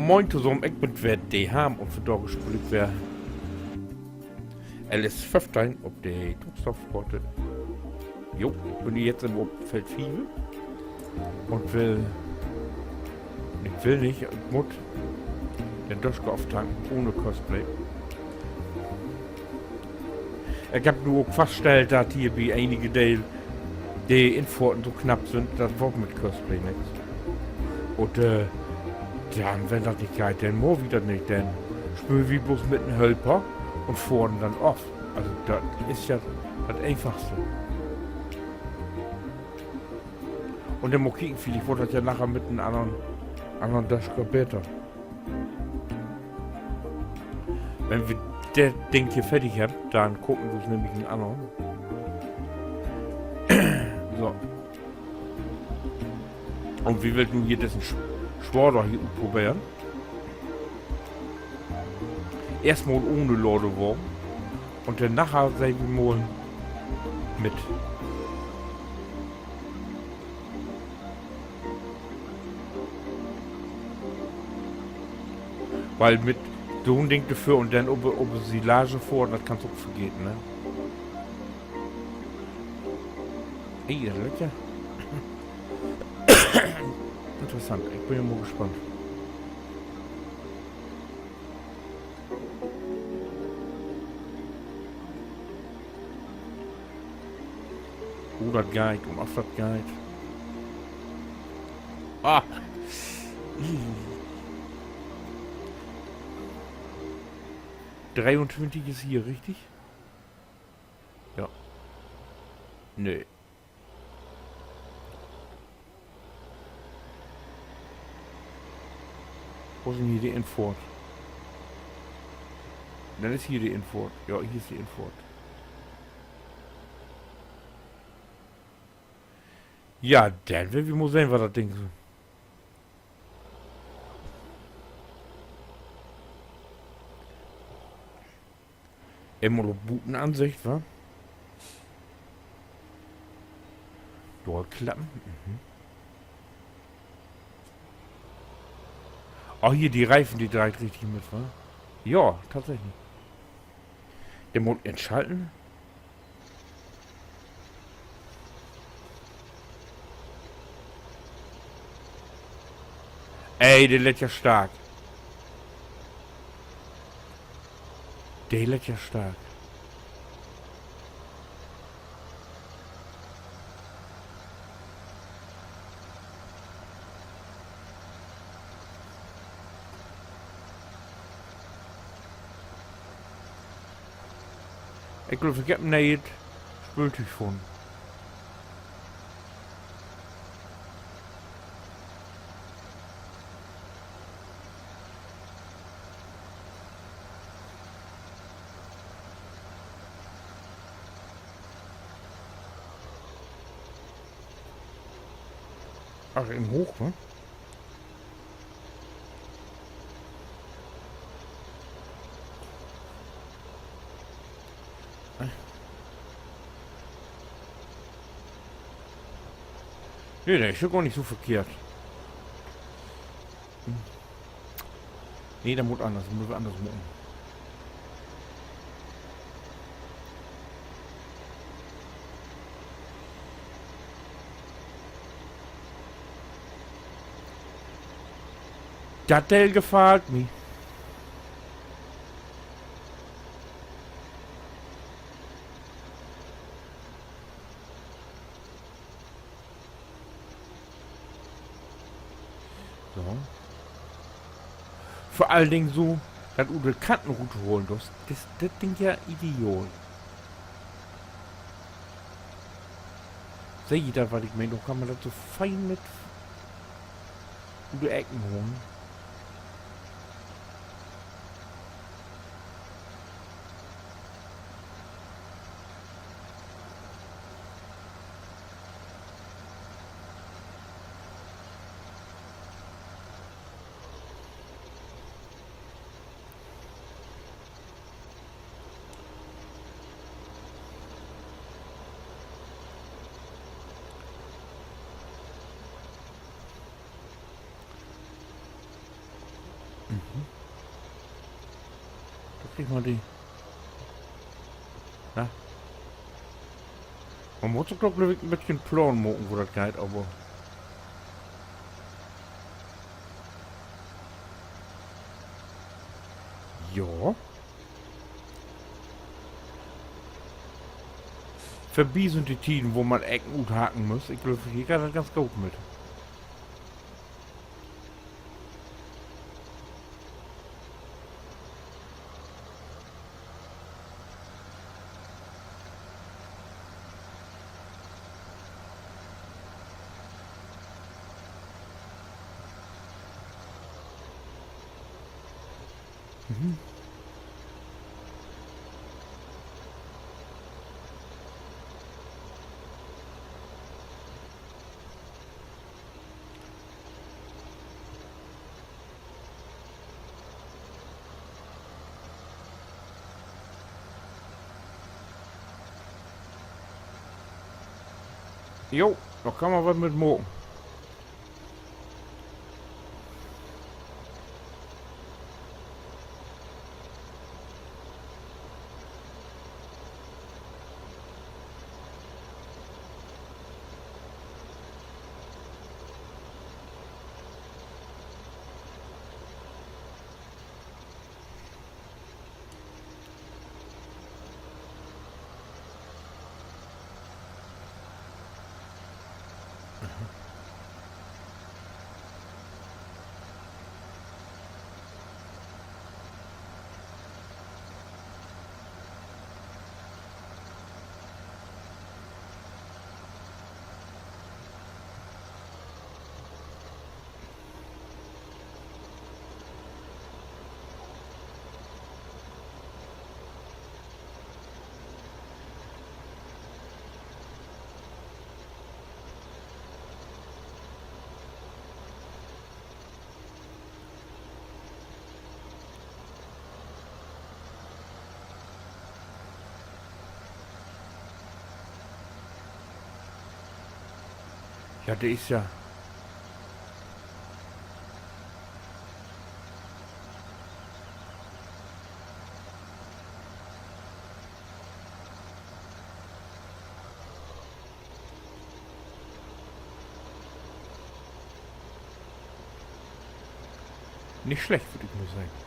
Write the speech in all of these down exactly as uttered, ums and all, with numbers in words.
Moin tosamen, ik bün weer de Harm un vandaag speel ik weer L S föffteihn op de Tuxdorf-Koort. Jo, ik bün nu jetzt even op Feld fief un will, ik will nich, ik mutt den Döscher aftanken ahn Courseplay. Ik heff nu ok faststellt, dat hier bi enige Deel de Infohrten so knapp sünd, dat warrt mit Courseplay nix. Un, äh, denn, wenn dat nich geiht, denn maakt wi dat nich, denn spöölt wi bloots mit en Hölper un fohrt denn af. Also, dat is ja dat Eenfachste. Un denn mal kieken, villicht warrt dat ja naher mit en annern, annern Döscher beter. Wenn wi dat Ding hier fardig hebbt, denn kopen wi us nämlich en annern. So. Un wi wüllt nu hier dissen Sch-, Schwader hier utproberen. Eerstmal ahn Ladewagen. Un denn naher sehn wi mal mit. Wiel mit so'n Ding dorvör un denn op, op Silage fohren, dat kannst ok vergeten, ne? Ey, dat löppt ja. Interessant, ik bün ja mal gespannt. Wo dat geiht un of dat geiht. Ah! Dreeuntwintig is hier, richtig? Ja. Nee. Wo is denn hier de Infohrt? Dat is hier de Infohrt. Ja, hier is de Infohrt. Ja, denn will wi mal sehn, wat dat Ding so. Eenmal op Butenansicht, wa? Doorklappen. Mhm. Oh, hier, de Reifen, de dreiht richtig mit, wa? Ja, tatsächlich. De mutt inschalten. Ey, de lett ja stark. De lett ja stark. Ik glööv, ik heff en nee'et Spööltüüg funnen. Ach, in Hooch, wa? Nee, de is ja gor nich so verkehrt. Nee, dat mutt anners, mutt wi anners maken. Dat Deel gefallt mi. So. Vör allen Dingen so, dat ut de Kanten rutholen, dat, dat, dat Ding ja ideal. Seht ji dat, wat ik meen? Dor kann man dat so fein mit ut de Ecken holen. Kiek mal de. Na? Man mutt sik doch, glööv ik, en beten Plaan maken, wo dat geiht, aver. Ja. Vörbi sünd de Tieden, wo man Ecken uthaken müss. Ik glööv, hier geiht dat ganz goot mit. Mhm. Jo, dor kann man wat mit maken. Ja, de is ja nich slecht, würr ik mal seggen.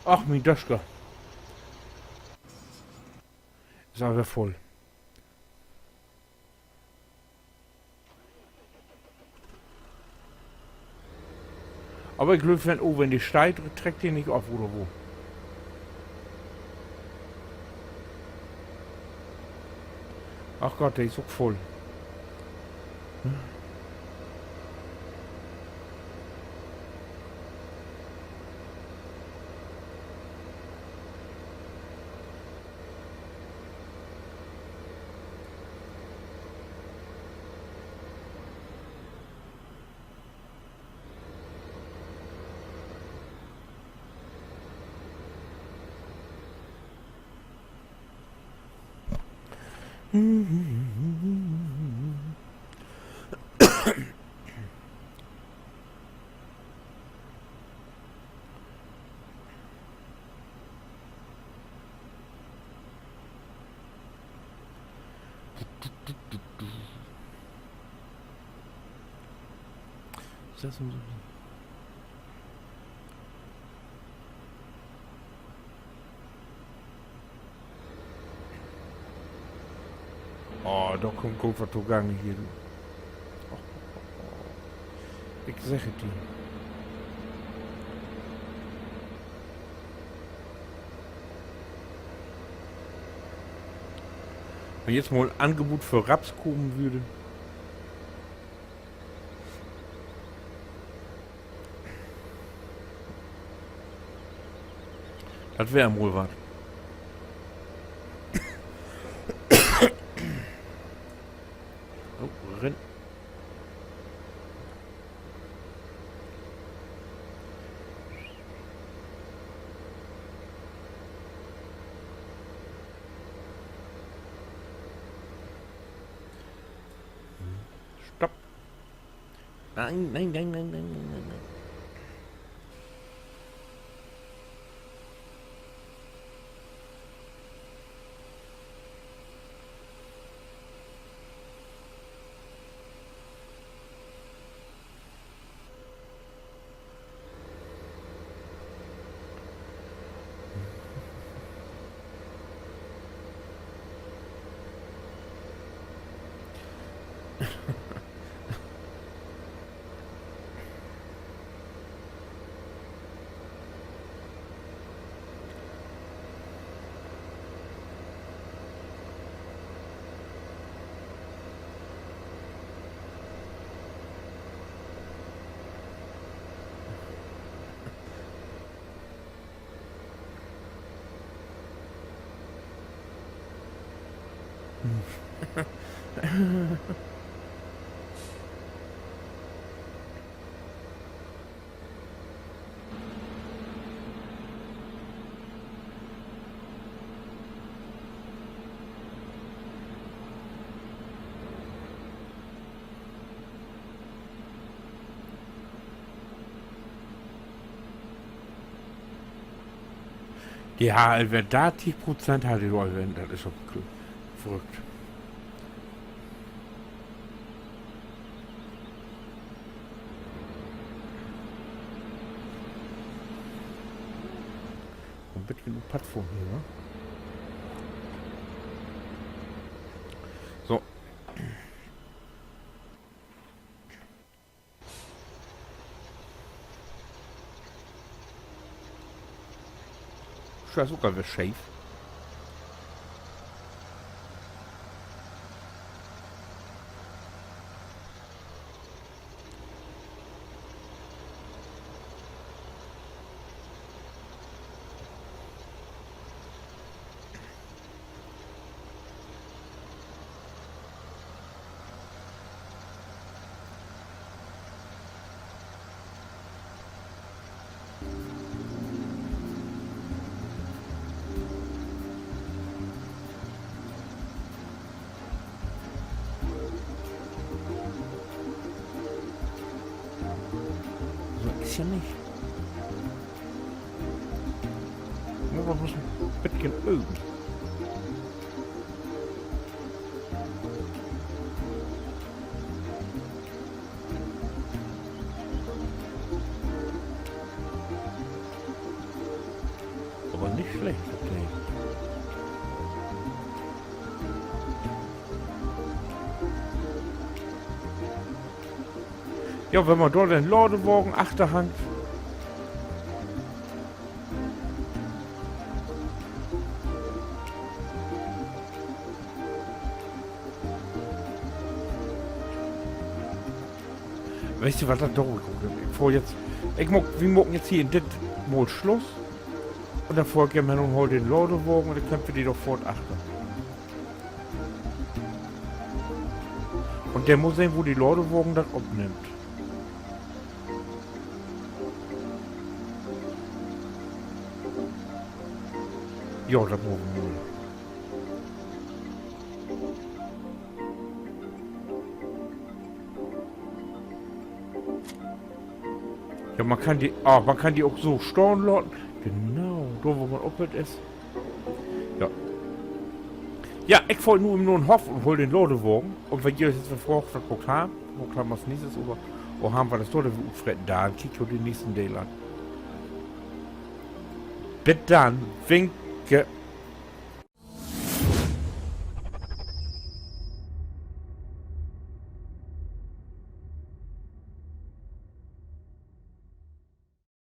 Ach, mien Döscher. Is al weer vull. Aver ik glööv, wenn, oh, wenn de steiht, treckt de nich of, oder wo? Ach Gott, de is ok vull. Is dat so? Oh, dor kummt goot wat togangen hier, du. Ik segg et di. Wenn jetzt mal en Angebot för Raps kamen würd. Dat weer mal wat. Oh, rin. Stopp. Nein, nein, nein. De harr al weer dartig Prozent, harr de al weer, dat is ok verrückt. En beten op Padd fohren hier, ne? So. Is ok al weer scheef. So is ja nich. Mutt man bloß en beten öven. Aver nich slecht, dat Ding. Ja, wenn man dor den Ladewagen achter hangt. Weetst du wat, dat doon ik ok. Ik fohr jetzt, ik maak, wi maken jetzt hier in dit Mal Sluss. Un denn fohr ik hier hen un haal den Ladewagen un denn köönt wi de dor foort achter. Un de mutt sehn, wo de Ladewagen dat opnimmt. Ja, dat maak wi mal. Ja, man kann de, ah, man kann de ok so stahn laten. Genau, dor, wo man ophöört is. Ja. Ja, ik fohr nu even na'n Hoff un haal den Ladewagen. Un wenn ji jo nu fraagt, wat maakt he, maakt he as nächstes, aver, oh, harrn wi dat dor weer utfreten, denn kiekt jo den nächsten Deel an. Bit denn, winke.